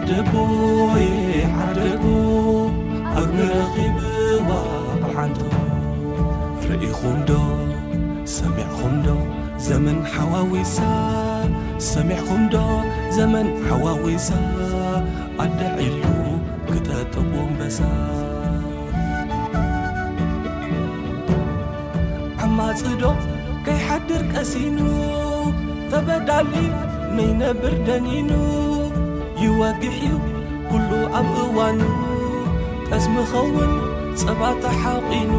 ዓደቦየ ዓደቦ፣ ኣግሪ ረኺብዋ ብሓንቶ። ርኢኹም ዶ ሰሚዕኹም ዶ ዘመን ሓዋዊሳ? ሰሚዕኹም ዶ ዘመን ሓዋዊሳ? ኣደ ዒሉ ክጠጥቦ ኣንበሳ። ዓማጺ ዶ ከይሓድር ቀሲኑ፣ ተበዳሊ ነይነብር ደኒኑ። ይወግሕ እዩ ኩሉ ኣብ እዋኑ፣ ጠስሚ ኸውን ጸባ ተሓቒኑ።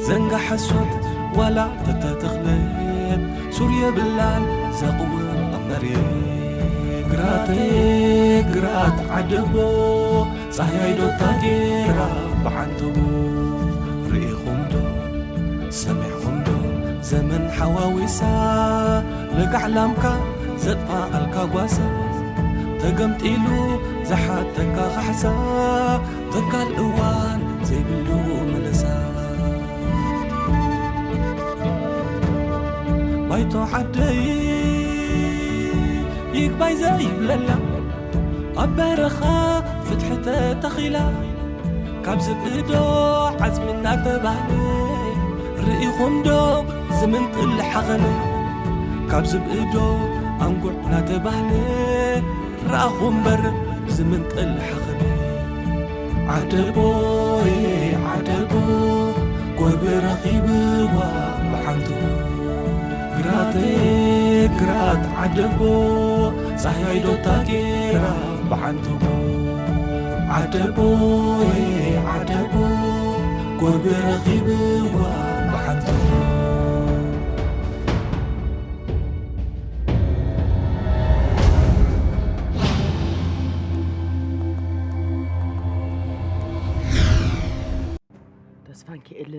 ዘንጋ ሓሶት ዋላ ተተተኽለት፣ ሱር የብላን ዘቕውም ኣብ መሬት። ግራተይ ግራት ዓደቦ፣ ጻህያይ ዶ ታጌራ ብዓንተቦ። ርኢኹም ዶ ሰሚዕኹም ዶ ዘመን ሓዋዊሳ? ለጋዕ ላምካ ዘጥፋኣልካ ጓሳ፣ ተገምጢሉ ዝሓተካ ካሕሳ፣ ተካል እዋን ዘይብሉ ምልሳ። ባይቶ ዓደይ ይግባይ ዘይብለላ፣ ኣብ በረኻ ፍትሒ ተተኺላ፣ ካብ ዝብኢ ዶ ዓጽሚ እናተባህለ፣ ርኢኹም ዶ ዝምንጥል ሓኸነ? ካብ ዝብኢ ዶ ኣንጉዕ እናተባህለ፣ ረኣኹ እምበር ዝምንጥል ሓኸነ። ዓደቦየ ዓደቦ፣ ጎርቢ ረኺብዋ ብሓንቶ። ግራተይ ግራት ዓደቦ፣ ጻህያይ ዶ ታጌራ ብሓንቶ። ዓደቦየ ዓደቦ፣ ጎርቢ ረኺብዋ ብሓንቶ። ተስፋንኪኤል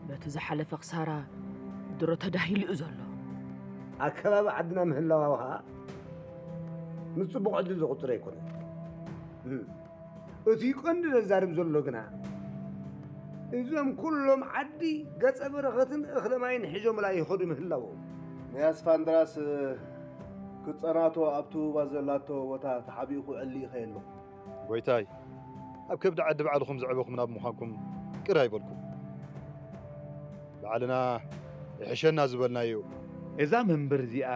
በቲ ዝሓለፈ ክሳራ ድሮ ተዳሂሉ እዩ ዘሎ። ኣከባቢ ዓድና ምህላዋ ኸኣ ንጽቡቕ ዕድል ዘቑጽር ኣይኮነን። እም። እቲ ቀንዲ ዘዛርብ ዘሎ ግና፣ እዞም ኩሎም ዓዲ ገጸ በረኸትን እኽለ ማይን ሒዞምላ ይኸዱ ምህላዎም። ናይ ኣስፋንድራስ ክጸናቶ ኣብቲ ሩባ ዘላቶ ቦታ ተሓቢኡ ክውዕል ልኢኸዮ ኣለኹ። ጎይታይ፣ ኣብ ከብዲ ዓዲ ባዕልኹም ዘዕበኹምና ብምዃንኩም ቅር ኣይበልኩም። ባዕልና ይሕሸና ዝበልናዮ። እዛ መንበር እዚኣ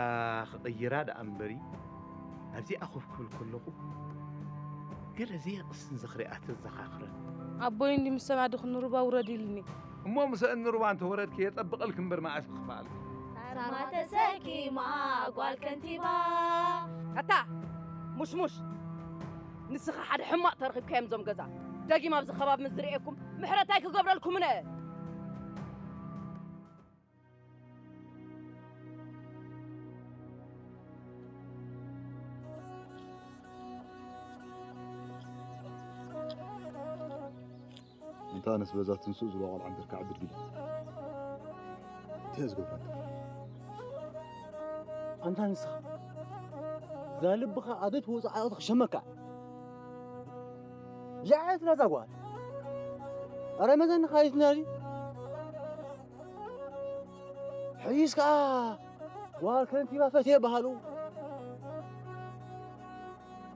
ክቕይራ ደኣ እምበሪ፣ ኣብዚኣ ኮፍ ክብል ከለኹ፣ ገለ ዘየቕስን ዝኽሪኣ ተዘኻኽረን። ኣቦይ እንዲ ምስ ሰማዲ ክንሩባ ውረድ ኢልኒ። እሞ ምሰ እንሩባ እንተወረድኪ የጸብቐልኪ እምበር መኣስ ክኽፍኣልኪ። ሳርማ ተሰኪማ ጓል ከንቲባ። ኣታ ሙሽሙሽ፣ ንስኻ ሓደ ሕማቕ ተረኺብካዮም እዞም ገዛ። ደጊም ኣብዚ ከባቢ ምስ ዝርእየኩም ምሕረት ኣይክገብረልኩምን እየ። እንተ ኣነስ በዛ ትንስእ ዝብሎ ቆልዓ እንድርካ ዕብድ ቢላ። እንታይ ዝገብረካ? ኣንታ ንስኻ፣ እዛ ልብኻ ኣበይ ትወጽእ ዓቕቲ ክሸመካ። ልዕለት ናዛ ጓል። ኣረ መዘንኻ ይትናዲ። ሕይስ ከኣ ጓል ከንቲባ ፈትየ በሃሉ።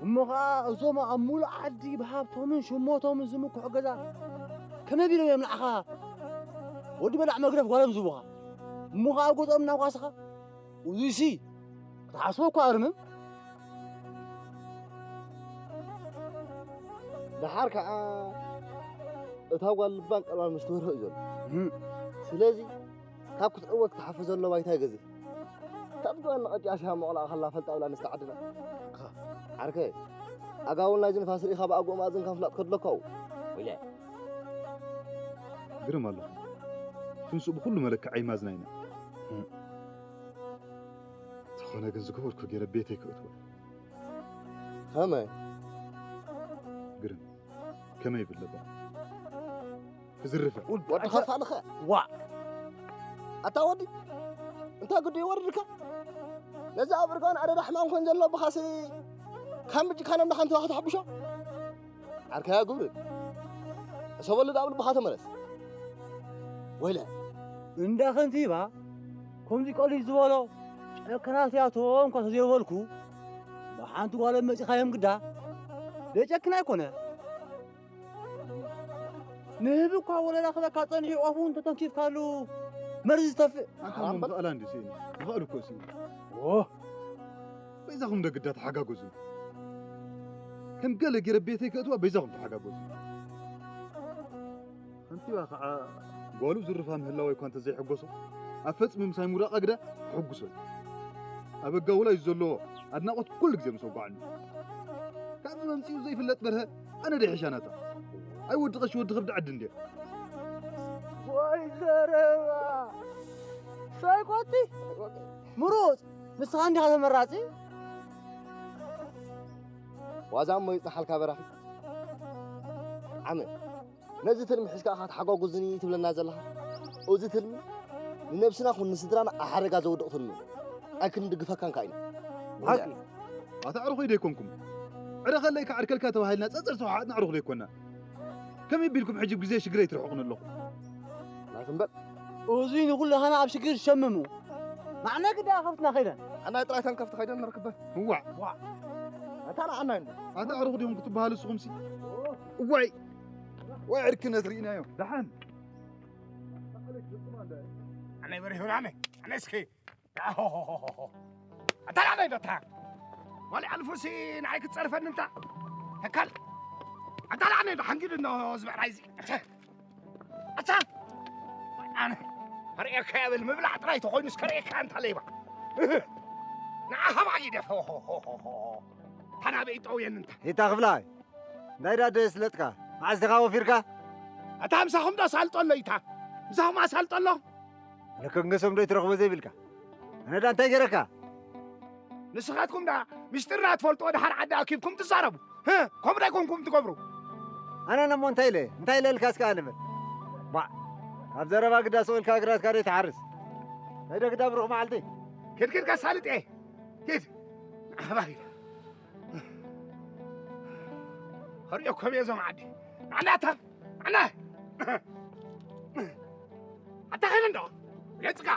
እሞ ኸኣ እዞም ኣብ ሙሉእ ዓዲ ብሃብቶምን ሽሞቶምን ዝምክሑ ገዛ ከመይ ቢሎም እዮም ንዓኻ ወዲ በላዕ መግረፍ ጓሎም ዝህቡኻ? እሞ ኸኣ ኣብ ገዝኦም እናኳስኻ? እዙይሲ ክትሓስቦ እኳ ኣርምም። ደሓር ከኣ እታ ጓል ልባን ቀልባን ምስ ትበርህ እዩ ዘሎ። እም። ስለዚ ካብ ክትዕወት ክትሓፍር ዘሎ ባይታ ይገዝእ። ካብ ጓል ንቐጫ ሲያ መቑላ ከላ ፈልጣ ብላ ንስካ ዓድና። ዓርከ፣ ኣጋውል ናይዚ ንፋስ ርኢኻ ብኣግኡ መኣዝንካ ምፍላጥ ከድለካ እዩ። ወየ። ግርም ኣለኹ። ክንሱ ብኹሉ መለክዕ ኣይማዝናይና። እም። ተኾነ ግን ዝገበርኩ ገይረ ቤተይ ክእትዎ። ከመይ? ግርም። ከመይ ይብል ነበር? ክዝርፈ። ወዲ ከፋልኸ። ዋ። ኣታ ወዲ፣ እንታይ ግዲ ይወርድካ? ነዚ ኣብ እርጋን ኣደዳ ሕማም ኮን ዘሎ ብኻሲ ካብ ምጅካኖ እንዳ ከንቲባ ክትሕብሾ? ዓርካያ ግብሪ። ሕሰበሉ ዳብ ልብኻ ተመለስ። ወይለ። እንዳ ከንቲባ፣ ከምዚ ቀሊል ዝበሎ ጨከናት ያቶም እኳ ተዘይበልኩ፣ ብሓንቲ ጓሎም መጺኻዮም ግዳ። ዘይጨክን ኣይኮነ። ንህቢ እኳ ወለላ ክበካ ጸኒሑ፣ ኣፉ እንተተንኪፍካሉ መርዚ ዝተፍእ። ኣንታ ሓራምበል። ምኽኣላ እንዲ ስኢኑ። ምኽኣል እኮ ስኢኑ። ኦ! በይዛኹም ደግዳ ተሓጋገዙ። ከም ገለ ገይረ ቤተይ ከእትዋ በይዛኹም ተሓጋገዙ። ከንቲባ ከዓ ጓሉ ዝርፋ ምህላዋ እኳ እንተዘይሐጎሶ፣ ኣብ ፈጽሚ ምሳይ ምውዳቓ ግዳ ተሐጉሶ እዩ። ኣብ ኣጋውላ እዩ ዘለዎ ኣድናቖት ኩሉ ግዜ ምስ ወጋዓኒ። ካብዚ መምጽኡ ዘይፍለጥ በርሀ ኣነ ዶ ይሕሻ ናታ? ኣይወዲ ቀሺ ወዲ ከብዲ ዓዲ እንድየ። ወይ ዘረባ! ሳይኮቲ! ምሩጽ! ንስኻ እንዲኻ ተመራጺ? ዋዛ እሞ ይጽናሓልካ በራኺ። ዓመ፣ ነዚ ትልሚ ሒዝካ ኢኻ ተሓጓጉዝኒ ትብለና ዘለኻ? እዚ ትልሚ ንነብስና ኹን ንስድራና ኣብ ሓደጋ ዘውድቕ ትልሚ እዩ። ኣይክንድግፈካን ከኣ ኢና። ሓቂ። ኣታ ኣዕሩኸይ ዶ ኣይኮንኩም? ዕረ ከለይ ከዓድከልካ ተባሂልና ጸጸር ተዋሓጥና ኣዕሩኽ ዶ ኣይኮንና? ከመይ ቢልኩም ሕጂ ብግዜ ሽግረይ ትርሕቑኒ ኣለኹም? ናትም በል። እዚ ንኹሉ ሃና ኣብ ሽግር ዝሸምሙ። ንዓና ግዳ ከፍትና ከይደን። ኣና ጥራይ ተንከፍቲ ከይደን ንርክበን። እዋዕ። ዋዕ። ኣታ ንዓና እንዶ። ኣታ ኣዕሩኽ ዲኹም ክትበሃሉ ንስኹምሲ? እዋይ። ወይ ዕርክነት ርኢናዮ። ደሓን። ኣነ በሪሁን ኣነ። ኣነ እስኪ ኣታ ላዕለይ ዶ እታ? ዋሊ ኣልፉሲ ንዓይ ክትጸርፈኒ እንታ? ተካል። ኣታ ላዕለይ ዶ ሓንጊዱ እንዶ እዚ ብዕራይ እዚ? ኣታ! ኣታ! ኣነ ርእየካ የብል ምብላዕ ጥራይ ተኾይኑ እስከ ርእየካ እንታ ለይባ። ንዓኻ ባዕ ይደፈ። ታናበይ ጠውየኒ እንታ? ይታ ክፍላይ። እንታይ ዳ ደስ ለጥካ? መዓዝ ዲኻ ወፊርካ? ኣታ ምሳኹም ዶ ኣሳልጦ ኣሎ ይታ? ምሳኹም ኣሳልጦ ኣሎ? ኣነ ከንገሶም ዶ ይትረኽቦ ዘይብልካ? ኣነ ዳ እንታይ ገይረካ? ንስኻትኩም ዳ ምስጢርና ትፈልጥዎ ድሓር ዓዲ ኣኪብኩም ትዛረቡ? ህ? ከምኡ ዶ ኣይኮንኩም ትገብሩ? ኣነ ነሞ እንታይ ኢለ? እንታይ ኢለ ኢልካ እስከ ኣነ በል። ባዕ! ካብ ዘረባ ግዳ ስቕ ኢልካ ግራትካ ዶ ትሓርስ? ናይ ዶ ግዳ ብሩኽ መዓልቲ? ኪድ ኪድ ከሳልጥ እየ። ኪድ። ኣባይ። ኸሪኦ ኮም እየ እዞም ዓዲ። ኣነ ኣታ፣ ኣነ። ኣታ ኸይደ እንዶ። ገጽካ።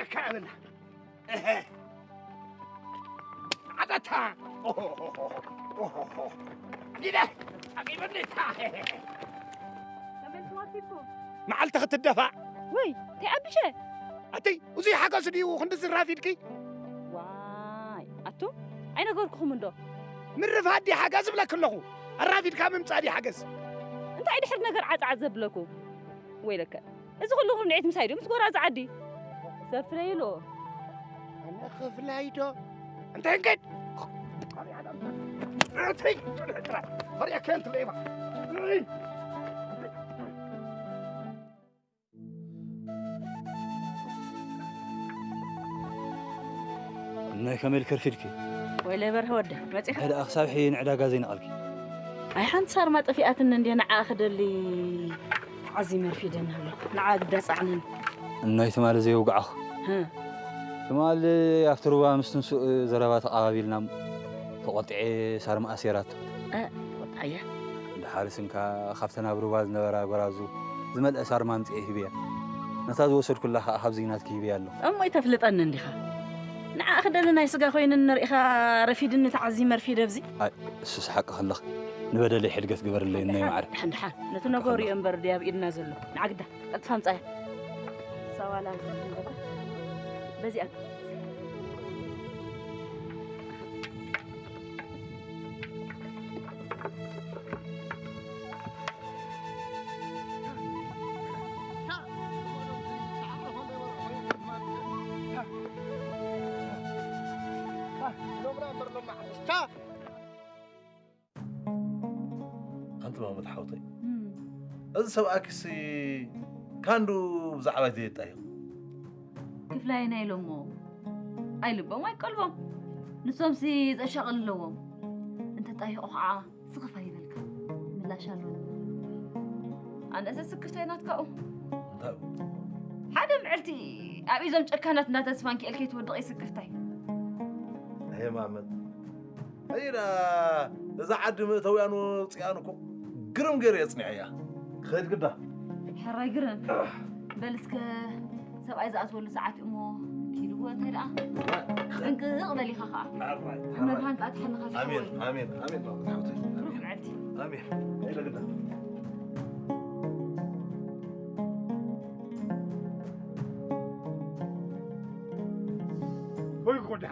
እካ እብላ። እህ። ኣታታ። ጊደ። ኣቂበኒ እታ። ተመልስዋ ኪድኩም። መዓልቲ ክትደፋዕ። ወይ፣ እንታይ ኣቢሸ? ኣተይ፣ እዙይ ሓገዝ ድዩ ክንዲ ዝራፊድኪ? ዋይ፣ ኣቱም፣ ኣይነገርኩኹም እንዶ? ምርፋድ ድዩ ሓገዝ እብለኪ ኣለኹ። ኣራፊድካ ምምጻእ ድዩ ሓገዝ? እንታይ ድሕር ነገር ዓጽዓጽ ዘብለኩም? ወይለከ፣ እዚ ኩሉ ርምዒት ምሳይ ድዩ ምስ ጎራዙ ዓዲ? ሰብ ፍለይሉ። ኣነ ክፍላይ ዶ? እንታይ እንከድ? ኣተይ፣ ጥራሕ፣ ጥራሕ። ፈሪያ ከንት ሌባ። ናይ ከመይ ኢልኪ ኣርፊድኪ? ወይለ በርሀ ወደ፣ መጺኻ? ሕደ ክሳብ ሕጂ ንዕዳጋ ዘይነቐልኪ? ኣይ፣ ሓንቲ ሳርማ ጠፊኣትኒ እንድየ፣ ንዓኣ ክደሊ ተዓዚመ ኣርፊደኒ ኣለኹ። ንዓኣ ግዳ ጻዕነኒ። እናይ ትማሊ ዘየውግዓኹ? ህ። ትማሊ ኣብቲ ሩባ ምስ ትንሱእ ዘረባ ተቓባቢልና ተቖጢዐ ሳርማ ኣሴራቶ። እ፣ ተቖጣዕያ? ድሓርስ እንካ ካብተን ኣብ ሩባ ዝነበራ ጎራዙ ዝመልአ ሳርማ ኣምጺኤ ሂበያ። ነታ ዝወሰድኩላ ኸኣ ካብዚ ናትኪ ሂበያ ኣለኹ። እሞ ኣይተፍልጠኒ እንዲኻ? ንዓኣ ክደሊ ናይ ስጋ ኮይኑ ንርኢኻ ረፊድኒ ተዓዚመ ኣርፊደ ኣብዚ። ኣይ፣ እሱስ ሓቂ ከለኺ ንበደለይ ሕድገት ግበርለይ እነይ ማዕረ። ደሓን፣ ደሓን። ነቲ ነገሩ እዩ እምበር ድያ ኣብ ኢድና ዘሎ። ንዓ ግዳ፣ ቀልጥፋ ኣምጻያ። ሳዋላ በዚኣ። ኣንቲ ማሙት ሓውተይ፣ እም። እዚ ሰብኣይክሲ ካንዱ ብዛዕባይ ዘየጣይቕ? ክፍላይ ናይ ኢሎሞ ኣይልቦም ኣይቀልቦም። ንሶምሲ ዘሻቕል ኣለዎም። እንተጣይቑ ኸዓ ስኽፍ ኣይበልካ። ምላሽ ኣለዎ። ኣነሰ ስክፍታይ ናትካኡ። እንታይ? ሓደ ምዕልቲ ኣብ ኢዞም ጨካናት እንዳ ተስፋን ክኤል ከይትወድቕ እዩ ስክፍታይ። ኣየ ማመት። ኣይ ዳ፣ እዛ ዓዲ መእተውያን ወጽያን እኮ ግርም ገይሩ የጽኒዐያ። ክኸይድ ግዳ። ሕራይ ግርም። በል እስከ ሰብኣይ ዝኣትወሉ ሰዓት እዩ እሞ ኪዱ። እንታይ ደኣ ጥንቅቕ በል ኢኻ ኸዓ። መብርሃን ከኣ ትሓልኻ ኣሜን፣ ዝሓወይ። ኣሜን፣ ኣሜን፣ ኣሜን፣ ኣሜን። ብሩኽ መዓልቲ። ኣሜን። ወይ ጉዳ።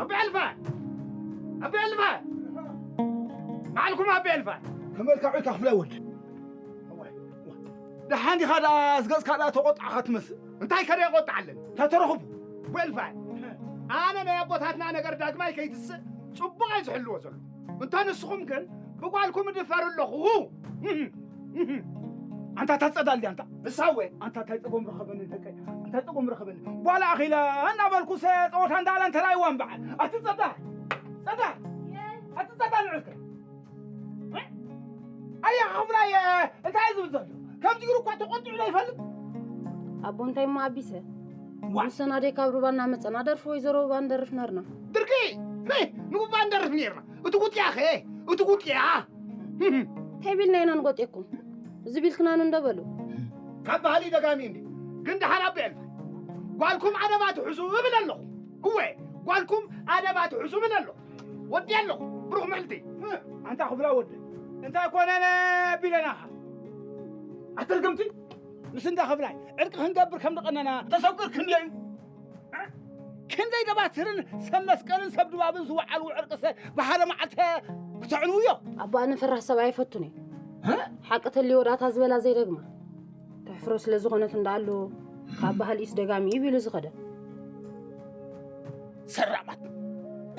ኣቢ ኣልፋ! ኣቢ ኣልፋ! በዓልኩም ኣቢ ኣልፋ! ከመልካ ዑይ ካፍላ ወድ። ደሓን ዲኻ ደኣ ዝገጽካ ደኣ ተቖጣዕኻ ትመስል። እንታይ ከደ የቖጣዓለን? ተተረኽቡ። ኣቢ ኣልፋ! ኣነ ናይ ኣቦታትና ነገር ዳግማይ ከይትስእ ጽቡቕ እየ ዝሕልዎ ዘሎ። እንተ ንስኹም ግን ብጓልኩም እድፈር ኣለኹ። ኣንታ ተጸዳል ድያ ኣንታ? እሳወ ኣንታ እንታይ ጸጎም ረኸበኒ ደቀይ? እንታይ ጸጎም ረኸበኒ? ጓል ኣኺለ እናበልኩ ሰ ጸወታ እንዳለ እንተ ራእይዋ እምበዓል። ኣቲ ጸዳል! ጸዳል! ኣቲ ጸዳል ንዕልከ! ኣየ ክፍላይ እንታይ እዩ ዝብል ዘሎ? ከምዚ ኢሉ እኳ ተቖጢዑ ዶ ይፈልጥ? ኣቦ እንታይ እሞ ኣቢሰ? ዋ! ምስ ሰናደይ ካብ ሩባ እናመጸና ደርፊ ወይዘሮ ሩባ ንደርፍ ነርና። ድርቂ! ንቡባ ንደርፍ ነርና። እቲ ጉጥያ ኸ? እቲ ጉጥያ! እንታይ ቢልና ኢና ንጎጤኩም? እዚ ቢልክና ንንዶ በሉ። ካብ ባህሊ ደጋሚ እንዲ። ግን ደሓን ኣቢ ኣልፋ። ጓልኩም ኣደባ ትሕዙ እብል ኣለኹ። እወ፣ ጓልኩም ኣደባ ትሕዙ እብል ኣለኹ። ወዲ ኣለኹ። ብሩኽ ምዕልቲ። ኣንታ ክፍላ ወዲ። እንታይ ኮነ ቢለናኻ? ኣትርግምቲ። ምስ እንዳ ክፍላይ ዕርቂ ክንገብር ከም ዝቐነና ተሰጉርክን ድዩ? ክንደይ ደባትርን ሰብ መስቀልን ሰብ ድባብን ዝወዓሉ ዕርቅሰ ብሓደ መዓልተ ክተዕንውዮ? ኣቦ ኣነ ፈራህ ሰብ ኣይፈቱን እየ። እ? ሓቂ ተልዮ ወዳታ ዝበላ ዘይደግማ። ተሕፍሮ ስለ ዝኾነት እንዳኣሉ ካብ ባህሊስ ደጋሚ እዩ ቢሉ ዝኸደ። ሰራማት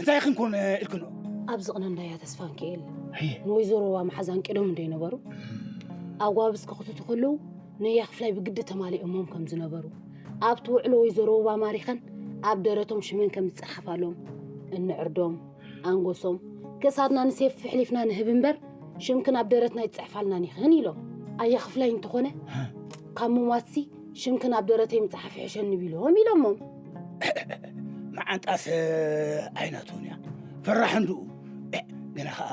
እንታይ ክንኮን ኢልክኖ? ኣብ ዝቕነ እንዳያ ተስፋ እንክኤል ህየ። ንወይዘሮ ዋ መሓዛን ቂዶም እንደይነበሩ ኣጓብዝ ክኽትቱ ከለዉ ነያ ክፍላይ ብግዲ ተማሊኦሞም ከም ዝነበሩ፣ ኣብቲ ውዕሎ ወይዘሮ ውባ ማሪኸን ኣብ ደረቶም ሽመን ከም ዝጸሓፋሎም፣ እንዕርዶም፣ ኣንጎሶም፣ ክሳድና ንሴፍ ኣሕሊፍና ንህብ እምበር፣ ሽምክን ኣብ ደረትና ይጸሕፋልናን ይኽን ኢሎም። ኣያ ክፍላይ እንተኾነ፣ ካብ ምሟትሲ ሽምክን ኣብ ደረተይ ምጽሓፍ ይሕሸኒ ቢሎም ኢሎሞም። መዓንጣስ ኣይነቱን እያ። ፈራሕ እንድኡ። ግና ኸኣ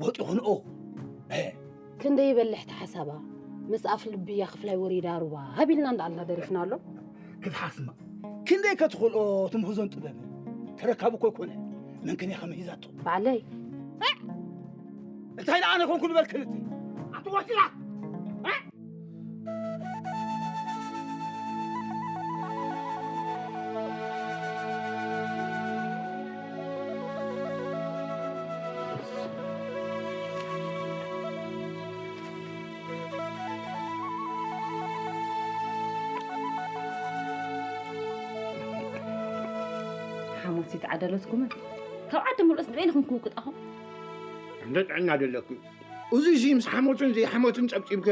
ቦጥ ይኹንኦ። ክንደይ ይበልሕ እቲ ሓሳባ። ምስ ኣፍ ልቢ እያ ክፍላይ ወሪዳ ሩባ ሃቢልና እንዳኣልና ደሪፍና ኣሎ። ክትሓስማ። ክንደይ ከትኽእልኦ ትምህዞን ጥበብ። ተረካቡ እኮ ይኮነ። መን ከን እያ ከመሂዛቶ? ባዕለይ። እንታይ ንኣነ ኮንኩ ንበል ክልተ። ኣቲ ወሲላ። ሓሞት ይትዓደለትኩምን ካብ ዓዲ ምሉእስ ንበይንኹም ክውቅጣኹም። እንደ ጥዕና ደለኩ። እዚ እዚ ምስ ሓሞትን ዘይሓሞትን ጸብጺብከ፣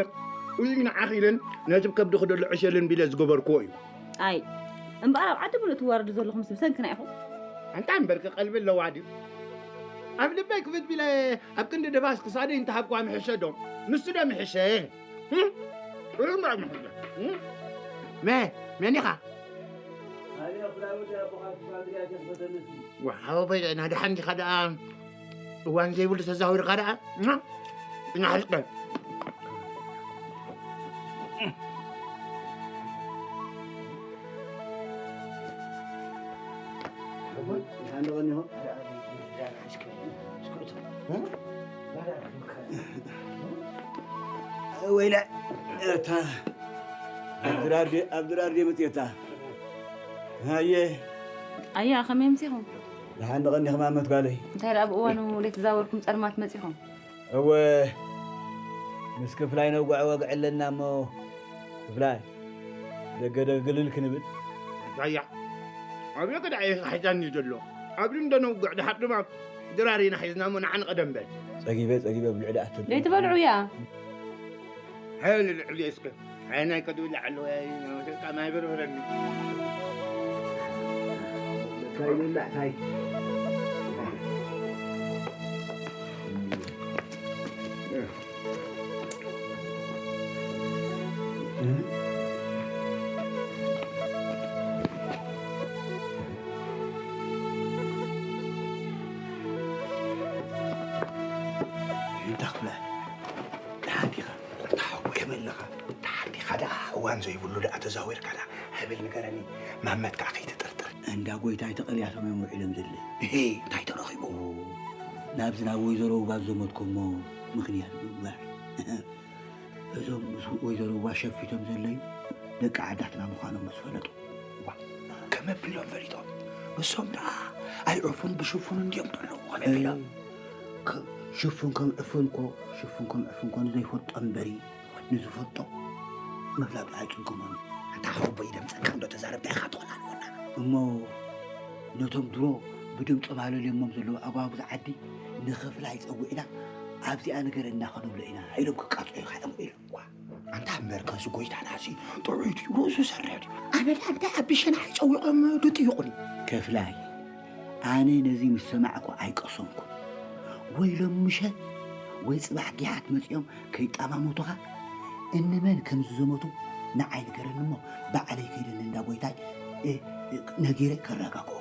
እዚ ንዓኺ ኢለን ነቲ ከብድኺ ደሎ ዕሸልን ቢለ ዝገበርክዎ እዩ። ኣይ፣ እምበኣር ኣብ ዓዲ ምሉእ ትዋረዱ ዘለኹም ስብ ሰንክና ኢኹም። ኣንታ እምበርከ ቀልቢ ኣለዋ ድዩ? ኣብ ልበይ ክፍት ቢለ ኣብ ክንዲ ደባስ ክሳደይ እንተሃብክዋ ምሕሸ ዶ? ንሱ ዶ ምሕሸ? እም? እም፣ እም፣ እም። መ-፣ መን ኢኻ? ኣበይ ኣኹላ ወዲ ኣቦኻ ትፋንድያ ከፈተንሲ? ዋ፣ ኣቦይ፣ ናድሓን ዲኻ ደኣ? እዋን ዘይብሉ ተዛዊርካ ደኣ? እም? እናሕልቀ። ወይላ፣ እታ ኣብ ድራር ድ-፣ ኣብ ድራር ድየ መጽየታ? ሃየ። ኣያ፣ ከመይ ኣምሲኹም? ደሓን ዶ ቀኒኹም ኣመት ጓለይ? እንታይ ደኣ ብእዋኑ ዘይተዛወርኩም ጸልማት መጺኹም? እወ፣ ምስ ክፍላይ ነውግዐ ወግዒ ኣለና እሞ፣ ክፍላይ፣ ደገ ደገ ግልል ክንብል። ኣያ፣ ኣብ ደገ ደኣ እዩ ሒዛኒ ዘሎ። ኣብ ልንዶ ነውግዕ፣ ድሓር ድማ ድራር ኢና ሒዝና እሞ፣ ንዓ ንቐደም በል። ጸጊበ፣ ጸጊበ፣ ብልዑ ደኣ ትብል። ዘይትበልዑ እያ። ሓይሊ ልዕሊ እስከ። ኣይ፣ ናይ ከዱ ላዕለዋይ ኣይ፣ ናይ በርበረኒ። ታይ ይብላዕ፣ ታይ? እንታይ ክብላ? ደሓን ዲኻ? ቁጣ ሓወይ ከመይ ኣለኻ? ደሓን ዲኻ ደኣ? እዋን ዘይብሉ ደኣ ተዛዊርካ ደኣ። ሃብል ንገረኒ፣ ማመት ከኣ ከይትጥርጥር። እንዳ ጎይታይ ተቐልያቶም እዮም ውዒሎም ዘለዉ። እሄ፣ እንታይ ተረኺቡ? ናብዚ ናብ ወይዘሮ ውባ ዝዘመትኩሞ ምኽንያት ብምግባር፣ እዞም ምስ ወይዘሮ ውባ ሸፊቶም ዘለዩ ደቂ ዓዳትና ምዃኖም ምስ ፈለጡ። ዋ፣ ከመ ቢሎም ፈሊጦም? እሶም ደኣ ኣይዕፉን ብሽፉን እንድዮም ዘለዉ፣ ከመ ቢሎም? ከም ሽፉን ከም ዕፉን እኮ፣ ሽፉን ከም ዕፉን እኮ ንዘይፈልጦ እምበሪ፣ ንዝፈልጦ ምፍላጥ ኣይጽግሞን። ኣታ ሓወቦይ፣ ደምጸካ እንዶ ተዛረብካ ኢኻ ትኾን ኣለወና። እሞ ነቶም ድሮ ብድምጾም ኣለልዮሞም ዘለዉ ኣጓጉዛ ዓዲ ንኽፍላይ ጸዊዕና፣ ኣብዚኣ ንገረና ክንብሎ ኢና ኢሎም ክቃጽዑ ኢኻ እዮም ኢሎም። ዋ፣ ኣንታ እምበርከ እዚ ጎይታና እዚ ጥዑይ ድዩ ርእሱ ሰርሕ ድዩ? ኣነ ደኣ እንታይ ኣቢሸና ኣይጸዊዖም ድጥይቑኒ። ክፍላይ፣ ኣነ ነዚ ምስ ሰማዕኩ ኣይቀሰንኩን። ወይ ሎም ምሸት ወይ ጽባሕ ጊሓት መጺኦም ከይጣማመቱኻ እንመን ከም ዝዘመቱ ንዓይ ንገረኒ እሞ ባዕለይ ከይደ ንእንዳ ጎይታይ፣ እ፣ እ፣ ነጊረ ከረጋግኦ።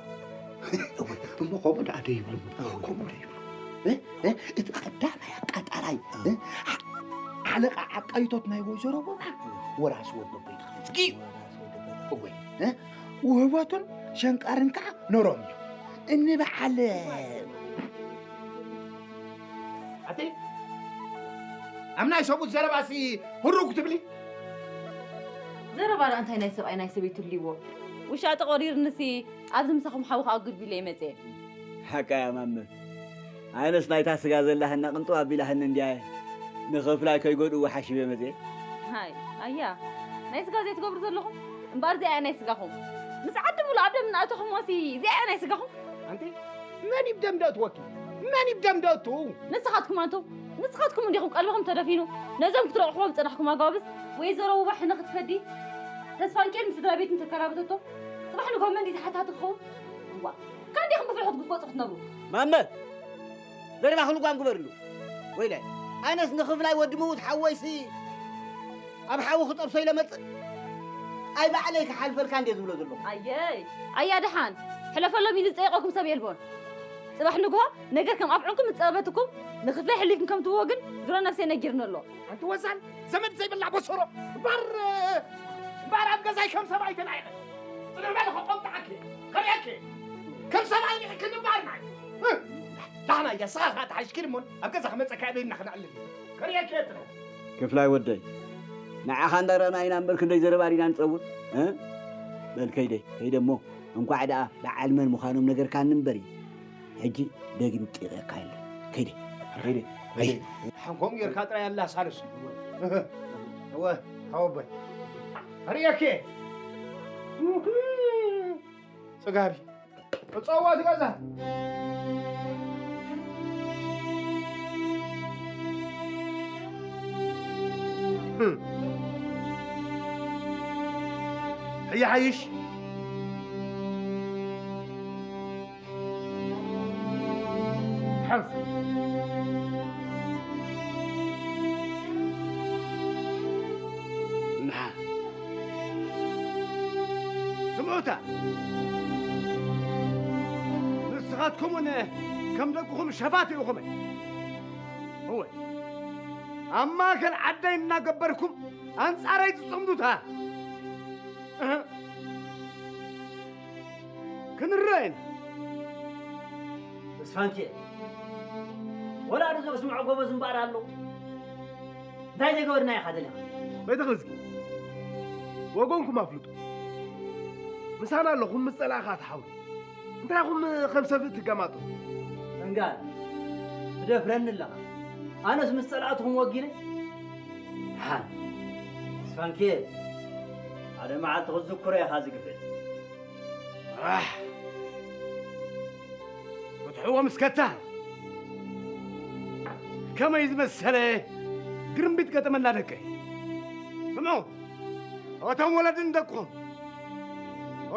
እወ፣ እሞ ከምኡ ደኣ ደይብሉ፣ እወ። ከምኡ ደይብሉ። እ፣ እ፣ እቲ ቀዳማይ ኣቃጣላይ፣ እ፣ ሓ-፣ ሓለቓ ዓቃይቶት ናይ ወይዘሮ ወራ ወራሲ ወዲ ኣቦይ ተኸፍጽኪ እዩ። እወ፣ እ፣ ውህበቱን ሸንቃርን ከኣ ነሮም እዩ። እኒ በዓል ኣቲ ኣብ ናይ ሰብኡት ዘረባሲ ህሩግ ትብሊ? ዘረባ ደኣ እንታይ ናይ ሰብኣይ ናይ ሰበይቲ ትልይዎ? ውሻ ተቖሪርንሲ ኣብዚ ምሳኹም ሓዊ ክኣጉድ ቢለ እየ መጽየ። ሓቃ እያ ማመት። ኣነስ ናይታ ስጋ ዘላ ህና ቅንጥብ ኣቢላህኒ እንድያ እየ። ንኽፍላይ ከይጎድእዎ ሓሲበ መጽየ። ሃይ፣ ኣያ፣ ናይ ስጋ ዘይትገብሩ ዘለኹም? እምበኣር እዚኣ እያ ናይ ስጋኹም። ምስ ዓዲ ሙሉእ ኣብ ደም እናእተኹምዎሲ እዚኣ እያ ናይ ስጋኹም። ኣንቲ መን እዩ ብደም ደእትወኪ? መን እዩ ብደም ደእቱ? ንስኻትኩም ኣንቱም፣ ንስኻትኩም እንዲኹም ቀልብኹም ተደፊኑ ነዞም ክትረቑሕዎም ዝጸናሕኩም ኣገባብስ። ወይዘሮ ውባሕ ንኽትፈዲ ተስፋንኬን ምስ ስድራ ቤትን ተከራበተቶ። ጽባሕ ንግሆ መን ድዩ ተሓታቲ ክኸውን? እዋ፣ ካን ዲኹም ብፍርሕት ክትጎጹ ክትነብሩ? ማመ! ዘረባኺ ልጓም ግበርሉ። ወይለ፣ ኣነስ ንኽፍላይ ወዲ ምዉት ሓወይሲ ኣብ ሓዊ ክጠብሶ ኢለ መጽእ? ኣይ ባዕለይ ክሓልፈልካ እንድየ ዝብሎ ዘለኹ። ኣየይ፣ ኣያ ደሓን፣ ሕለፈሎም ኢሉ ዝጠየቐኩም ሰብ የልቦን። ጽባሕ ንግሆ ነገር ከም ኣፍዑንኩም ዝጸበበትኩም ንኽፍላይ ሕሊፍኩም ከም ትህብዎ ግን ግብረ ነፍሰይ ነጊርኒ ኣሎ። ኣንቲ ወዛል፣ ዘመድ ዘይብላ ቦሶሮ፣ እምባር፣ እምባር ኣብ ገዛይ ከም ሰብኣይ ተናይቐ። ጽንዕ በሊ ክቆምጥዓኪ፣ ከርእየኪ። ከም ሰብኣይ ርኢኪ እምባር ናይ። ዳህና እያ፣ ስኻ ኸኣ ተሓይሽኪ እሞ ኣብ ገዛ ክመጸካ እየ በይንና ክነዕልል። ከርእየኪ እየ ትረው። ክፍላይ ወደይ፣ ንዓኻ እንዳረኣና ኢና እምበር ክንደይ ዘረባ ዲና ንጸውር? እ? በል ከይደ፣ ከይደ እሞ እንኳዕ ደኣ በዓል መን ምዃኖም ነገርካኒ እምበሪ። ሕጂ ደጊም ጢቐካ የለ። ከይደ። ከይደ። ኣይ። ሓንኮም ጌርካ ጥራይ ኣላ ሳልስ። እወ፣ ሓወቦይ። ኣርእየኪ። ጽጋቢ። እጸዋት ገዛ። ሕያሓይሽ። ሓፍ። እንሓ። ስምዑታ። ንስኻትኩም እውን ከም ደቅኹም ሸፋት ኢኹም። እወ። ኣብ ማእከል ዓደይ እናገበርኩም ኣንጻረይ ትጽምዱታ። እህ። ክንረአን። ተስፋንኪኤል፣ ወላ ዶ ዘስምዖ ጎበዝ እምበኣር ኣሎ? እንታይ ዘይገበርና ኢኻ ደሊኻ? ቤተ ክርስኪ፣ ወገንኩም ኣፍልጡ። ምሳና ኣለኹም፣ ምስ ጸላእኻ ትሓውሩ። እንታይ ኢኹም ከም ሰብ እትገማጡ? እንጋል፣ ትደፍረኒ ኣለኻ። ኣነስ ምስ ጸላእትኹም ወጊነ? ደሓን፣ ተስፋንኪኤል፣ ሓደ መዓልቲ ክትዝክሮ ኢኻ እዚ ግፍዒ። ኣሕ! ፍትሕዎ ምስ ከታ! ከመይ ዝመሰለ ግርምቢጥ ገጠመና ደቀይ። ስምዑ፣ እቶም ወለድን ደቅኹም፣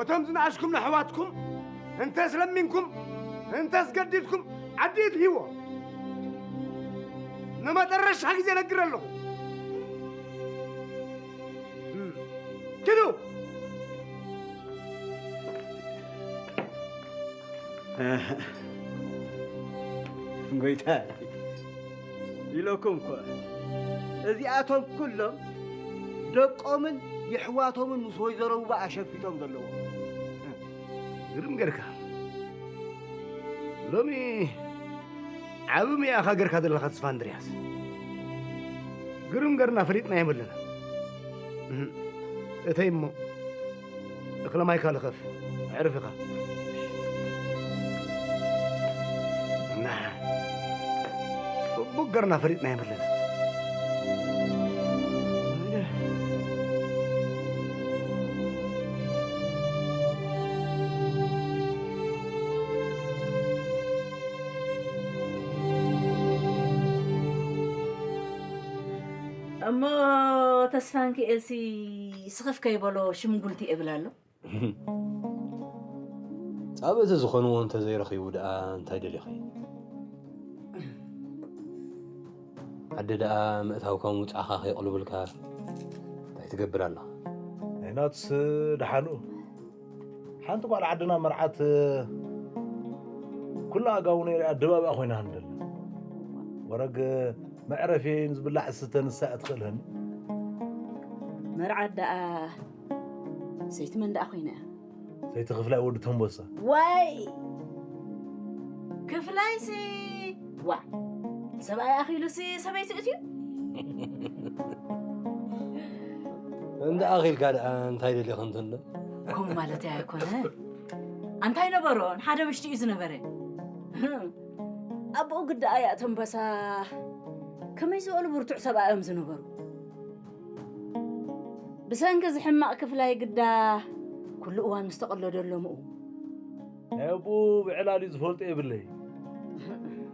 እቶም ዝነኣሽኩም ነሕዋትኩም እንተስ ለሚንኩም፣ እንተስ ገዲድኩም ዓዲ እትህይዎ። ንመጠረሻ ግዜ ነግር ኣለኹ። ኪዱ! ጎይታይ፣ ኢለኩም እኮ፣ እዚኣቶም ኩሎም ደቆምን የሕዋቶምን ምስ ወይዘሮ ውባኣ ሸፊቶም ዘለዉ። ግርም ጌርካ። ሎሚ ዓቢ ሚያኻ ጌርካ ዘለኻ ተስፋ እንድርያስ። ግርም ገርና ፈሊጥና የመለና። እህም። እተይ እሞ እኽለ ማይካ ልኸፍ። ዕርፍ ኢኻ። ና። ጽቡቅ ገርና ፈሊጥና የመለና። እሞ ተስፋንኪኤልሲ ስኽፍ ከይበሎ ሽምጉልቲ እብል ኣሎ። ጻብእቲ ዝኾንዎ እንተዘይረኺቡ ደኣ እንታይ ደሊኺ? ዓዲ ደኣ ምእታውካ ምውጻእካ ከየቕልቡልካ እንታይ ትገብር ኣለኻ? ናይ ናትስ ደሓኑ። ሓንቲ ጓል ዓድና መርዓት ኩላ ኣጋው ነይራ ድባብኣ ኮይና ሃንደል። ወረግ መዕረፊ ዝብላዕ ዝስተ ንሳ እያ ትኽእልህኒ። መርዓት ደኣ ሰይቲ መን ደኣ ኮይና እያ? ሰይቲ ክፍላይ ወዲ ተንበሳ። ዋይ! ክፍላይሲ ዋ! ሰብኣይ ኣኺሉሲ ሰበይቲ እትዩ? እንዳ ኣኺልካ ደኣ እንታይ ደሊኺ እንተሎ? ከምኡ ማለተይ ኣይኮነ። ኣንታይ ነበሮ? ንሓደ ምሽቲ እዩ ዝነበረ። ኣቦኡ ግዳ ኣያ ተንበሳ ከመይ ዝበሉ ብርቱዕ ሰብኣይ እዮም ዝነበሩ። ብሰንኪ እዚ ሕማቕ ክፍላይ ግዳ ኩሉ እዋን ምስ ተቐለደሎም እው። ናይ ኣቦኡ ብዕላል እዩ ዝፈልጦ የብለይ።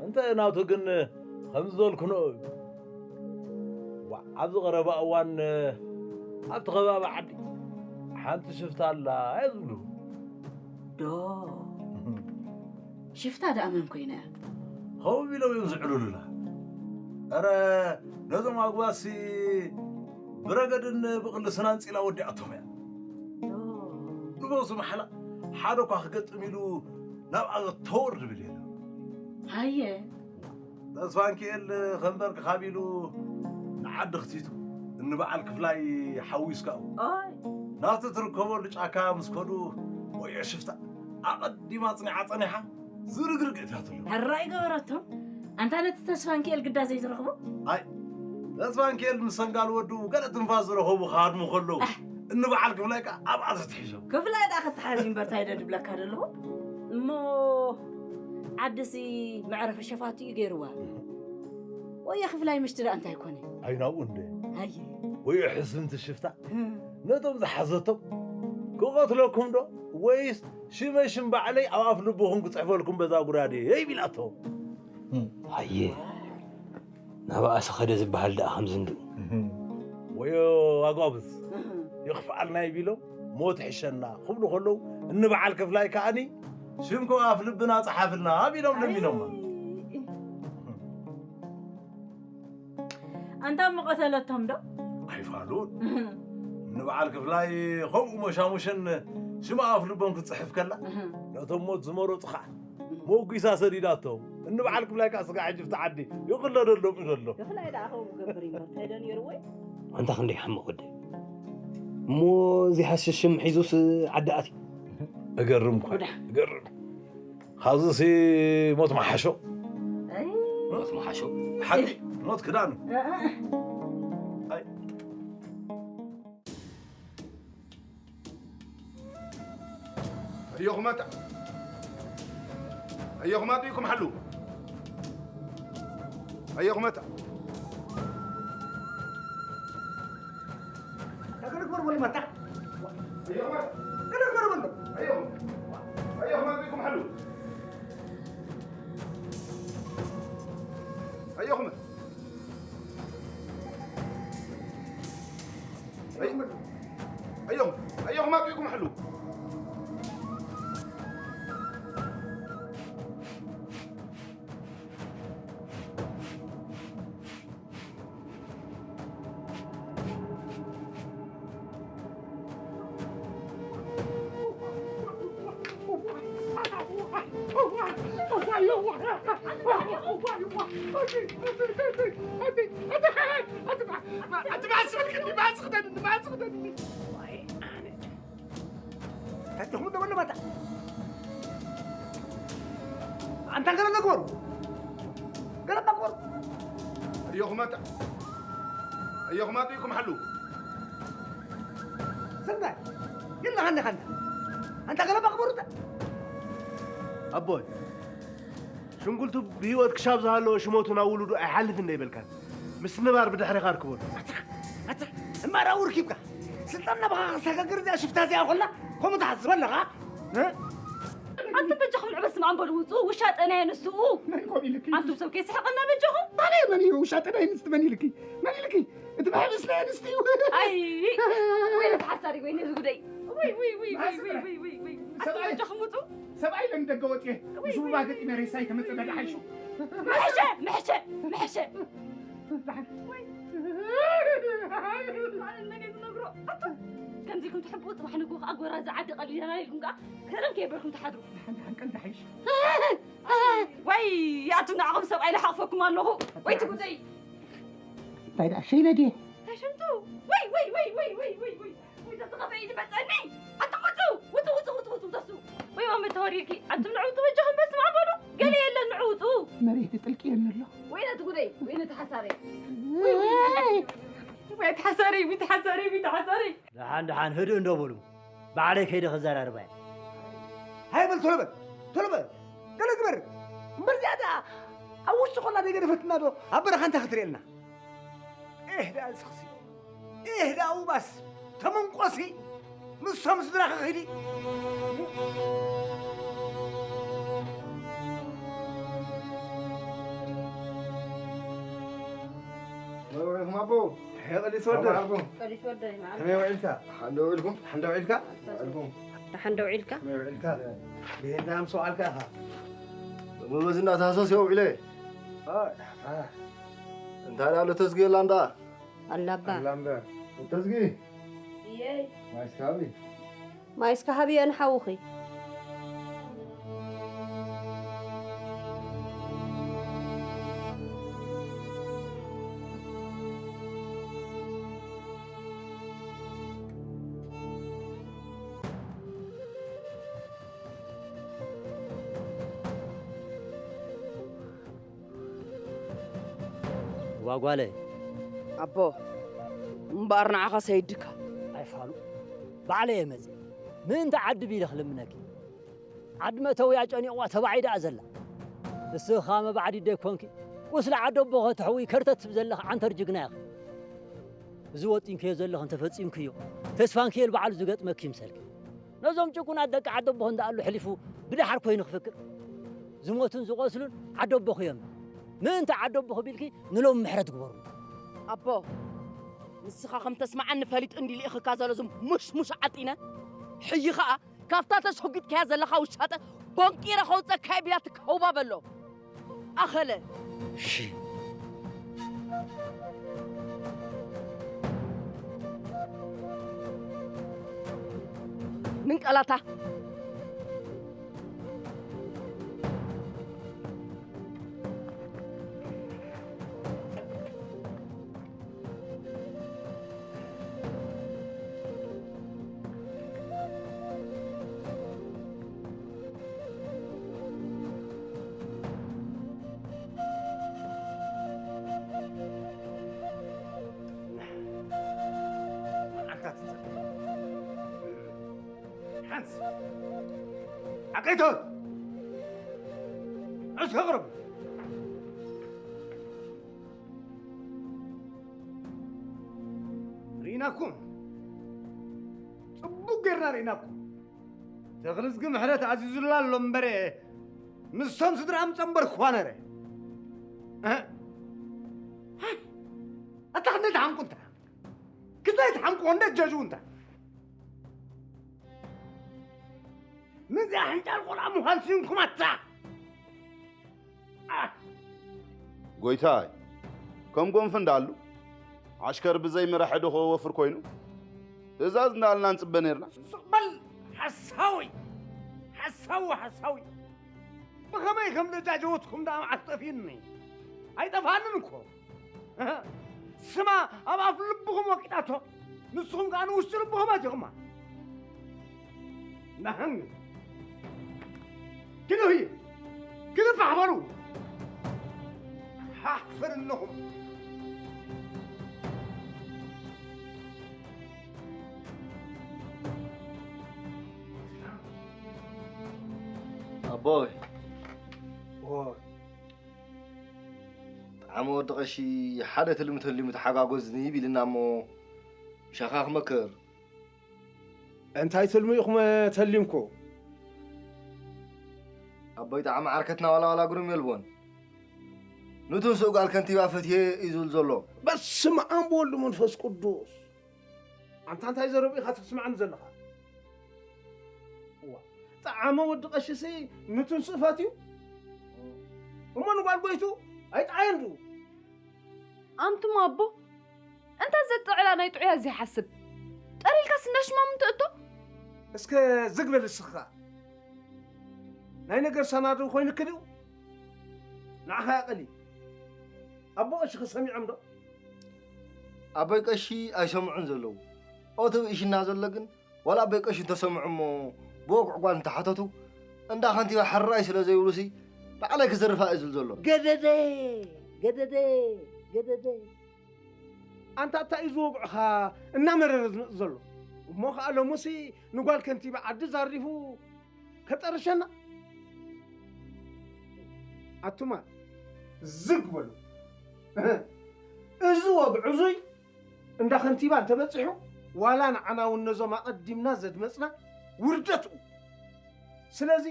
እንተ ናቱ ግን ከምዚ ዝበልኩ ንኦ እዩ። ዋ፣ ኣብዚ ቀረባ እዋን ኣብቲ ከባቢ ዓዲ ሓንቲ ሽፍታ ኣላ እየ ዝብሉ። ዶ ሽፍታ ደኣ መን ኮይና እያ? ከምኡ ኢሎም እዮም ዝዕልሉላ። ኧረ ነዞም ኣጉባሲ ብረገድን ብቕልስናን ጺላ ወዲኣቶም እያ። ዶ ንጎሱ ማሕላ ሓደ እኳ ክገጥም ኢሉ ናብ ኣገ ተወር ድብል የለን። ሃየ ተስፋንኪኤል ከንበርክ ካብ ኢሉ ንዓዲ ክቲቱ እንበዓል ክፍላይ ሓዊስካ እው ኦይ ናብቲ ትርከበሉ ጫካ ምስ ከዱ ወዮ ሽፍታ ኣቐዲማ ጽኒዓ ጸኒሓ ዝርግርግ እትያትሉ። ሕራይ ገበረቶም። ኣንታ ነቲ ተስፋንኪኤል ግዳ ዘይትረኽቦ? ኣይ ተስፋንኪኤል ምስ ሰንጋል ወዱ ገለ ትንፋስ ዝረኸቡ ክሃድሙ ከለዉ እንበዓል ክፍላይ ከኣ ኣብኣ ተትሒዞም። ክፍላይ ደኣ ክተሓዝ እዩ እምበር እንታይ ዶ ድብለካ ዘለኹ? እሞ ዓድሲ መዕረፊ ሸፋቱ እዩ ገይርዋ። ወዮ ክፍላይ ምሽቲ ደኣ እንታይ ኮነ? ኣይናብኡ እንደ ኣየ ወዮ ሕስምቲ ሽፍታ ነቶም ዝሓዘቶም ክቐትለኩም ዶ ወይስ ሽመይ ሽም ባዕለይ ኣብ ኣፍ ልብኹም ክጽሕፈልኩም በዛ ጉራዴ ይቢላቶም። ኣየ ናብኣ ሰኸደ ዝበሃል ደኣ ከምዚ እንድኡ። ወዮ ኣጓብዝ ይኽፍኣልና ይቢሎም ሞት ይሕሸና ክብሉ ከለዉ እንበዓል ክፍላይ ከኣኒ ሽምኩም ኣፍ ልብና ጸሓፍልና ቢሎም ለሚኖማ። ኣንታ እሞ ቀተለቶም ዶ? ኣይፋሉን። ንበዓል ክፍላይ ከምኡ መሻሙሸን ሽማ ኣፍ ልቦም ክትጽሕፍ ከላ ነቶም ሞት ዝመረጹ ኸዓ ሞጒሳ ሰዲዳቶም። እንበዓል ክፍላይ ከኣ ስጋ ሕጂ ብቲ ዓዲ ይቕለደሎም እዩ ዘሎ። ክፍላይ ደኣ ከምኡ ክገብር እዩ እምበር እንታይ ዶ ነይርዎ እዩ? ኣንታ ክንደይ ሕማቕ ወዲ እሞ እዚ ሃስሽም ሒዙስ ዓዲ ኣትዩ። እገርም እኳ እዩ፣ እገርም። ካብዚሲ ሞት መሓሾ። ኣይ። ሞት መሓሾ። ሓቂ ሞት ክዳኑ። ኣይ። ኣዮኹም ኣታ። ኣዮኹም ኣቢኩም ሓሉ። ኣዮኹም ኣታ። ተግርግር በሉ መታ። ኣዮኹም ኣታ። ተግርግር በሉ። ኣዮኹም። ኣዮኹም ኣቢኩም ሓሉ። ኣዮኹም። ኣይ-፣ ኣዮኹም፣ ኣዮኹም ኣቢኩም ሓሉ። ኣቲ፣ ኣቲ፣ ኣቲ፣ ኣቲ፣ ኣቲ፣ ኣቲ፣ ኣቲ፣ ኣቲ፣ መዓስ ክደኒ፣ መዓስ ክደኒ። ዋይ፣ ኣነ። ታዲኹም ደሞ ለማታ። ኣንታ ገለ ንግበሩ። ገለ ንግበሩ። እዮኹም ኣታ። እዮኹም ኣጥቢቕኩም ሓሉ። ሰናይ። የለ፣ ሃንደ፣ ሃንደ። ኣንታ ገለ ንግበሩ። ኣቦይ፣ ሽንጉልቱ ብህይወት ክሻብ ዝሃለወ ሽሞቱ ናብ ውሉዱ ኣይሓልፍን ዶ ይበልካን? ምስ ንባር ብድሕሪኻ ርክበሉ። ኣታ፣ ኣታ፣ እማራ ውርኪብካ። ስልጣን ናባኻ ክሰጋግር እዚኣ ሽፍታ እዚኣ ኮላ፣ ከምኡ ትሓስብ ኣለኻ? እ? ኣንቱም በጃኹም ንዕበ ስምዓን በሉ ውጹ፣ ውሻጠ ናይ ኣንስትኡ። መን ኮን ኢልኪ? ኣንቱም ሰብ ከይስሕቐና በጃኹም። ኣነ መን እዩ ውሻጠ ናይ ኣንስቲ መን ኢልኪ? መን ኢልኪ? እቲ መሕብስ ናይ ኣንስቲ እዩ። ኣይ፣ ወይነ ተሓሳሪ፣ ወይነ ዝጉደይ። ወይ፣ ወይ፣ ወይ፣ ወይ፣ ማስመረ። ወይ፣ ወይ፣ ወይ፣ ወይ። ኣንቱም ሰብኣይ፣ በጃኹም ውጹ። ሰብኣይ ለን ደገ ወጽየ። ወይ፣ ምስ ውባ ወይ፣ ገጢመ ወይ፣ ሬሳይ ወይ፣ ተመጸ ወይ፣ ደሓይሹ። ምሕሸ፣ ምሕሸ፣ ምሕሸ። ደሓን። ወይ። ኣነ መን እዩ ዝነግሮ? ኣንቱም ከምዚ ኢልኩም ትሕብኡ፣ ጽባሕ ንግሆ ከኣ ጎራዚ ዓዲ ቀሊልና ኢልኩም ከኣ ከረን ከይበልኩም ትሓድሩ። ደሓን፣ ደሓን፣ ቀልዲ ሓይሽ። ወይ፣ ኣቱም ንዓኹም ሰብኣይ ልሓቕፈኩም ኣለኹ። ወይ ትጉደይ። እንታይ ደኣ ሸይነ ድየ? ተሽምቱ። ወይ፣ ወይ፣ ወይ፣ ወይ፣ ወይ፣ ወይ፣ ወይ። ወይ፣ ተዝኸፈ ኢድ መጸኒ። ኣቱም ውጹ፣ ውጹ፣ ውጹ፣ ውጹ፣ ውጹ፣ ተሱ። ወይ፣ ማመ ተወሪርኪ። ኣቱም ንዑ ውጹ በጃኹም በስመ ኣብ በሉ። ገለ የለን፣ ንዑ ውጹ። መሬት ጥልቅየኒ ኣሎ። ወይ፣ ነቲ ጉደይ፣ ወይ፣ ነቲ ሓሳረይ። ወይ፣ ወይ፣ ወይ፣ ወይ፣ ተሓሳረይ፣ ወይ፣ ተሓሳረይ፣ ወይ፣ ተሓሳረይ። ደሓን፣ ደሓን፣ ህድእ እንዶ በሉ። ባዕለይ ከይደ ክዘራርባ እየ። ሃይ በል፣ ቶሎ በል፣ ቶሎ በል። ገለ ግበር። እምበር እዚኣ ደኣ ኣብ ውሽጢ ኮላ ደይገደፈትና ዶ ኣብ በረኻ እንታይ ክትርእየልና? ኤህ ደኣ ዝኽሲ። ኤህ ደኣ ውባስ። ተመንቆሲ። ምስቶም ስድራኺ ኺዲ። መብርህኹም ኣቦ። ሄ ቀዲስ ወደ። መብርህኹም። ቀዲስ ወደ ይማዓል። ከመይ ውዒልካ? ሓንደ ውዒልኩም? ሓንደ ውዒልካ? ውዒልኩም። ሓንደ ውዒልካ? ከመይ ውዒልካ? ብሄንዳ ምስ ውዓልካ ኢኻ? መመዝና ታህሳስ እየ ውዒለ። ኣይ፣ ኣይ። እንታይ ደኣ ኣሎ ተዝጊ የላ እንዳ? ኣላባ። ኣላ እምበር። ተዝጊ። እየይ። ማይ እስከ ሃቢ። ማይ እስከ ሃብዮ ንሓውኺ። እዋ ጓለይ። ኣቦ፣ እምበኣር ንዓኻ ሰይድካ። ኣይፋሉ። ባዕለይ እየ መጺእ። ምእንቲ ዓዲ ቢለ ክልምነኪ። ዓዲ መእተውያ ጨኒቕዋ ተባዒ ደኣ ዘላ። ንስኺ ኸኣ መባዕዲ ደይኮንኪ፣ ቁስሊ ዓዲ ኣቦኺ ተሕውዪ ከርተት ትብ ዘለኺ ዓንተር ጅግና ኢኺ። እዚ ወጢንክዮ ዘለኺ እንተፈጺምክዮ፣ ተስፋንክኤል ባዕሉ ዝገጥመኪ ይምሰልኪ። ነዞም ጭቁናት ደቂ ዓዲ ኣቦኺ እንዳኣሉ ሕሊፉ ብደሓር ኮይኑ ክፍክር። ዝሞቱን ዝቖስሉን ዓዲ ኣቦኺ እዮም። ምእንቲ ዓዲ ኣቦኺ ቢልኪ ንሎም ምሕረት ግበሩ። ኣቦ፣ ንስኻ ከም ተስማዓኒ ፈሊጡ እንዲ ልኢኽካ ዘሎ ዝም ሙሽሙሽ ዓጢነ፣ ሕጂ ኸኣ ካብታ ተስሑጊጥካያ ዘለኻ ውሻጠ ቦንቂረ ከውጸካ እየ ቢላትካ ህውባ በሎ። ኣኸለ። እሺ። ምንቀላታ። ሓንስ ኣቀይቶት ዕስ ኣቕርቡ። ርኢናኩም፣ ጽቡቕ ጌርና ርኢናኩም። ተኽልዝጊ ምሕረት ኣዚዙላ ኣሎ እምበር፣ ምስቶም ስድራኦም ጸንበርክዋ ነረ። እህ? ኣታ ክንደይ ትሓምቁ እንታ? ክንደይ ትሓምቁ? ክንደይ ትጀጅቡ እንታ? ነዚኣ ሕንጫል ቆልዓ ምዃን ስኢንኩም ኣታ። ኣህ! ጎይታይ፣ ከም ጎንፊ እንዳሉ፣ ዓሽከር ብዘይ መራሒ ዶ ክወፍር ኮይኑ? ትእዛዝ እንዳልና ንጽበ ነርና። ስቕ በል! ሓሳዊ! ሓሳዊ፣ ሓሳዊ! ብኸመይ ከም ዘጃጀወትኩም ደኣ መዓስ ጠፊኡኒ። ኣይጠፍኣንን እኮ። ስማ ኣብ ኣፍ ልብኹም ወቂጣቶ፣ ንስኹም ከኣ ንውሽጢ ልብኹም ኣቲኹማ። ናህን ግደፉ፣ ግደፉ፣ ሓፈሩ። ሓፈር ኣለኹም። ኣቦይ። ኦይ። ጣዕመ ወዲ ቀሺ ሓደ ትልሚ ተሊሙ ተሓጋጎዝኒ ቢልና እሞ ምሻኻ ክመክር። እንታይ ትልሚ ኢኹም ተሊምኩ? ኣቦይ ጣዕመ ዓርከትና ዋላ ዋላ ግሩም የልቦን። ንትንስኡ ጋል ከንቲባ ፈትየ እዩ ዝብል ዘሎ። በስመ ኣብ ወወልድ መንፈስ ቅዱስ። ኣንታ እንታይ ዘረብ ኢኻ ተስማዕኒ ዘለኻ? እዋ፣ ጠዓመ ወዲ ቀሽሲ ንትንስኡ ፈትዩ እሞ ንጓል ጎይቱ ኣይጠዓየን ድኡ? ኣንቱም ኣቦ፣ እንታይ ዘጥዕላ ናይ ጥዑያ ዘይሓስብ? ጠሪልካስ እንዳ ሽማሙን ትእቶ? እስከ ዝግ በል እስኻ። ናይ ነገር ሰናድው ኮይኑኪ ድዩ? ንዓኻ ያቐሊ። ኣቦ ቀሺ ከሰሚዖም ዶ? ኣቦይ ቀሺ ኣይሰምዑን ዘለዉ። ኦቲ ብእሽና ዘሎ ግን ዋላ ኣቦይ ቀሺ እንተሰምዑ እሞ ብወግዒ ጓል እንተሓተቱ እንዳ ከንቲባ ሕራይ ስለ ዘይብሉሲ ባዕለይ ክዘርፋ እዩ ዝብል ዘሎ። ገደደ፣ ገደደ፣ ገደደ። ኣንታ እንታይ እዩ ዝወግዑኻ እናመረረ ዝመጽእ ዘሎ? እሞ ኸኣ ሎሙሲ ንጓል ከንቲባ ዓዲ ዛሪፉ ከጠርሸና? ኣቱማ ዝግ በሉ። እዚ ወግዒ እዙይ እንዳ ከንቲባ እንተበጺሑ ዋላ ንዓና እውን ነዞም ኣቐዲምና ዘድመጽና ውርደት እዩ። ስለዚ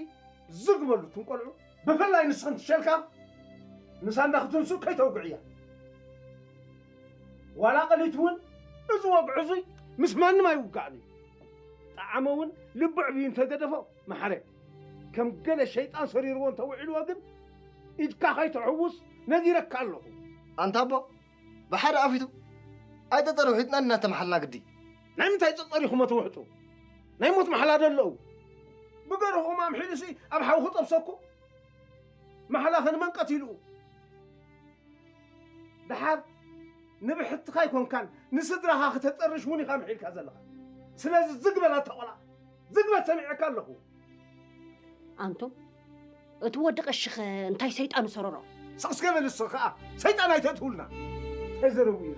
ዝግ በሉ እቱም ቆልዑ። ብፍላይ ንስኽን ትሸልካ ምሳና ክትንስእ ከይተውግዕያ። ዋላ ቀሊት እውን እዚ ወግዒ እዙይ ምስ ማንም ኣይውጋእን እዩ። ጠዓመ እውን ልቡ ዕብዩ እንተገደፎ መሓረ። ከም ገለ ሸይጣን ሰሪርዎ እንተውዒልዎ ግን ኢድካ ከይትሕውስ ነጊረካ ኣለኹ። ኣንታ ኣቦ፣ ብሓደ ኣፊቱ ኣይጠጠር ውሒጥና እናተመሓልና ግዲ። ናይ ምንታይ ጠጠር ኢኹም ትውሕጡ? ናይ ሞት ማሕላ ዶ ኣለዉ? ብገርኹም ኣምሒሉሲ ኣብ ሓዊ ክጠብሰኩ? ማሕላ ከንመን ቀቲልኡ? ደሓር ንብሕትኻ ኣይኮንካን ንስድራኻ ክተጠርሽ እውን ኢኻ ምሒልካ ዘለኻ። ስለዚ ዝግ በል ኣታ ቆልዓ፣ ዝግ በል ሰሚዐካ ኣለኹ። ኣንቱም፣ እቲ ወዲ ቀሺኸ እንታይ ሰይጣን ሰረሮ? ስቕ እስከ በል እስኺ ኸኣ ሰይጣን ኣይተእትውልና። ተዘረቡ እዩ።